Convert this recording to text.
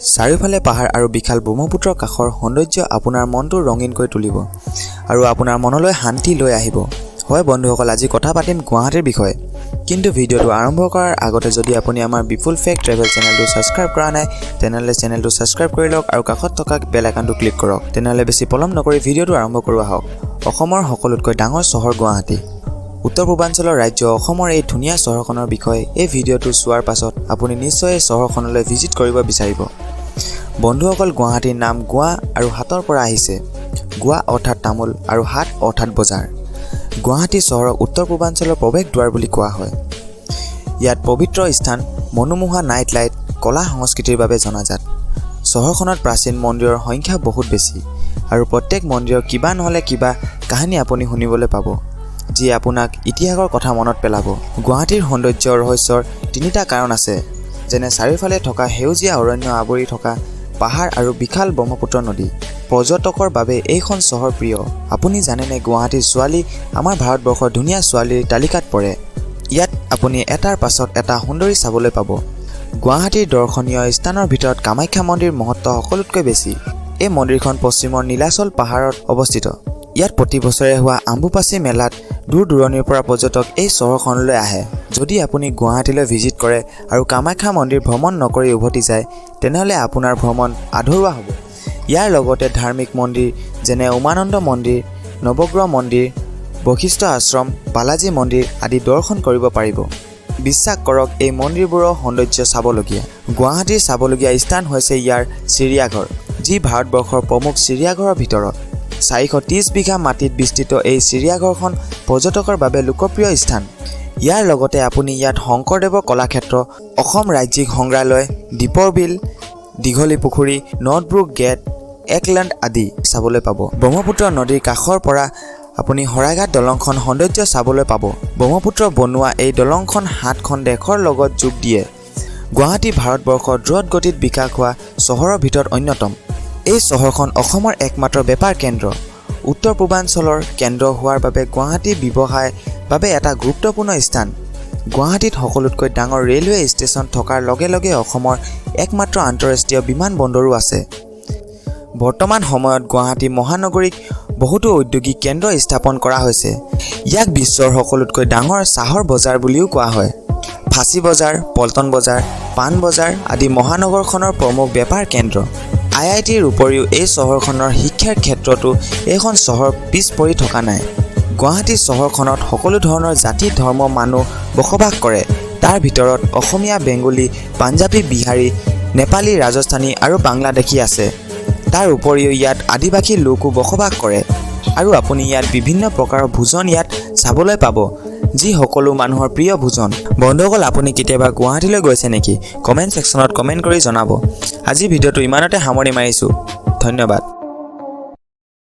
চাৰিওফালে পাহাৰ আৰু বিশাল ব্ৰহ্মপুত্ৰৰ কাষৰ সৌন্দৰ্য আপোনাৰ মনটো ৰঙীন কৰি তুলিব আৰু আপোনাৰ মনলৈ শান্তি লৈ আহিব। হয় বন্ধুসকল, আজি কথা পাতিম গুৱাহাটীৰ বিষয়ে। কিন্তু ভিডিঅ'টো আৰম্ভ কৰাৰ আগতে যদি আপুনি আমাৰ বিপুল ফেক ট্ৰেভেল চেনেলটো ছাবস্ক্ৰাইব কৰা নাই, তেনেহ'লে চেনেলটো ছাবস্ক্ৰাইব কৰি লওক আৰু কাষত থকা বেল আইকনটো ক্লিক কৰক। তেনেহ'লে বেছি পলম নকৰি ভিডিঅ'টো আৰম্ভ কৰোঁ আহক। অসমৰ সকলোতকৈ ডাঙৰ চহৰ গুৱাহাটী। উত্তৰ পূৰ্বাঞ্চলৰ ৰাজ্য অসমৰ এই ধুনীয়া চহৰখনৰ বিষয়ে এই ভিডিঅ'টো চোৱাৰ পাছত আপুনি নিশ্চয় এই চহৰখনলৈ ভিজিট কৰিব বিচাৰিব। বন্ধুসকল, গুৱাহাটীৰ নাম গুৱা আৰু হাটৰ পৰা আহিছে। গুৱা অৰ্থাৎ তামোল আৰু হাট অৰ্থাৎ বজাৰ। গুৱাহাটী চহৰক উত্তৰ পূৰ্বাঞ্চলৰ প্ৰৱেশ দুৱাৰ বুলি কোৱা হয়। ইয়াত পবিত্ৰ স্থান, মনোমোহা নাইট লাইট, কলা সংস্কৃতিৰ বাবে জনাজাত। চহৰখনত প্ৰাচীন মন্দিৰৰ সংখ্যা বহুত বেছি আৰু প্ৰত্যেক মন্দিৰৰ কিবা নহ'লে কিবা কাহিনী আপুনি শুনিবলৈ পাব, যিয়ে আপোনাক ইতিহাসৰ কথা মনত পেলাব। গুৱাহাটীৰ সৌন্দৰ্য ৰহস্যৰ তিনিটা কাৰণ আছে, যেনে চাৰিওফালে থকা সেউজীয়া অৰণ্য, আৱৰি থকা পাহাৰ আৰু বিশাল ব্ৰহ্মপুত্ৰ নদী। পৰ্যটকৰ বাবে এইখন চহৰ প্ৰিয়। আপুনি জানেনে, গুৱাহাটীৰ ছোৱালী আমাৰ ভাৰতবৰ্ষৰ ধুনীয়া ছোৱালীৰ তালিকাত পৰে। ইয়াত আপুনি এটাৰ পাছত এটা সুন্দৰী চাবলৈ পাব। গুৱাহাটীৰ দৰ্শনীয় স্থানৰ ভিতৰত কামাখ্যা মন্দিৰ মহত্ব সকলোতকৈ বেছি। এই মন্দিৰখন পশ্চিমৰ নীলাচল পাহাৰত অৱস্থিত। ইয়াত প্ৰতি বছৰে হোৱা আম্বুবাচী মেলাত দূৰ দূৰণিৰ পৰা পৰ্যটক এই চহৰখনলৈ আহে। যদি আপুনি গুৱাহাটীলৈ ভিজিট কৰে আৰু কামাখ্যা মন্দিৰ ভ্ৰমণ নকৰি উভতি যায়, তেনেহ'লে আপোনাৰ ভ্ৰমণ আধৰুৱা হ'ব। ইয়াৰ লগতে ধাৰ্মিক মন্দিৰ যেনে উমানন্দ মন্দিৰ, নৱগ্ৰহ মন্দিৰ, বশিষ্ঠ আশ্ৰম, বালাজী মন্দিৰ আদি দৰ্শন কৰিব পাৰিব। বিশ্বাস কৰক, এই মন্দিৰবোৰৰ সৌন্দৰ্য চাবলগীয়া। গুৱাহাটীৰ চাবলগীয়া স্থান হৈছে ইয়াৰ চিৰিয়াঘৰ, যি ভাৰতবৰ্ষৰ প্ৰমুখ চিৰিয়াঘৰৰ ভিতৰত। 430 বিঘা মাটিত বিস্তৃত এই চিৰিয়াঘৰখন পৰ্যটকৰ বাবে লোকপ্ৰিয় স্থান। ইয়াৰ লগতে আপুনি ইয়াত শংকৰদেৱৰ কলাক্ষেত্ৰ, অসম ৰাজ্যিক সংগ্ৰহালয়, দীপৰ বিল, দীঘলী পুখুৰী, নৰ্থব্ৰুক গেট, একলেণ্ড আদি চাবলৈ পাব। ব্ৰহ্মপুত্ৰ নদীৰ কাষৰ পৰা আপুনি শৰাইঘাট দলংখন সৌন্দৰ্য চাবলৈ পাব। ব্ৰহ্মপুত্ৰ বনোৱা এই দলংখন সাতখন দেশৰ লগত যোগ দিয়ে। গুৱাহাটী ভাৰতবৰ্ষৰ দ্ৰুত গতিত বিকাশ হোৱা চহৰৰ ভিতৰত অন্যতম। এই চহৰখন অসমৰ একমাত্ৰ বেপাৰ কেন্দ্ৰ। উত্তৰ পূৰ্বাঞ্চলৰ কেন্দ্ৰ হোৱাৰ বাবে গুৱাহাটী ব্যৱসায়ৰ বাবে এটা গুৰুত্বপূৰ্ণ স্থান। গুৱাহাটীত সকলোতকৈ ডাঙৰ ৰেলৱে ষ্টেচন থকাৰ লগে লগে অসমৰ একমাত্ৰ আন্তঃৰাষ্ট্ৰীয় বিমান বন্দৰো আছে। বৰ্তমান সময়ত গুৱাহাটী মহানগৰীক বহুতো ঔদ্যোগিক কেন্দ্ৰ স্থাপন কৰা হৈছে। ইয়াক বিশ্বৰ সকলোতকৈ ডাঙৰ চাহৰ বজাৰ বুলিও কোৱা হয়। ফাঁচী বজাৰ, পল্টন বজাৰ, পাণ বজাৰ আদি মহানগৰখনৰ প্ৰমুখ বেপাৰ কেন্দ্ৰ। আই আই টিৰ উপৰিও এই চহৰখনৰ শিক্ষাৰ ক্ষেত্ৰতো এইখন চহৰ পিছ পৰি থকা নাই। গুৱাহাটী চহৰখনত সকলো ধৰণৰ জাতি ধৰ্ম মানুহ বসবাস কৰে। তাৰ ভিতৰত অসমীয়া, বেংগলী, পাঞ্জাবী, বিহাৰী, নেপালী, ৰাজস্থানী আৰু বাংলাদেশী আছে। তাৰ উপৰিও ইয়াত আদিবাসী লোকো বসবাস কৰে আৰু আপুনি ইয়াত বিভিন্ন প্ৰকাৰৰ ভোজন ইয়াত চাবলৈ পাব, যি সকলো মানুহৰ প্ৰিয় ভোজন। বন্ধুসকল, আপুনি কেতিয়াবা গুৱাহাটীলৈ গৈছে নেকি? কমেণ্ট ছেকশ্যনত কমেণ্ট কৰি জনাব। আজি ভিডিঅ'টো ইমানতে সামৰণি মাৰিছোঁ। ধন্যবাদ।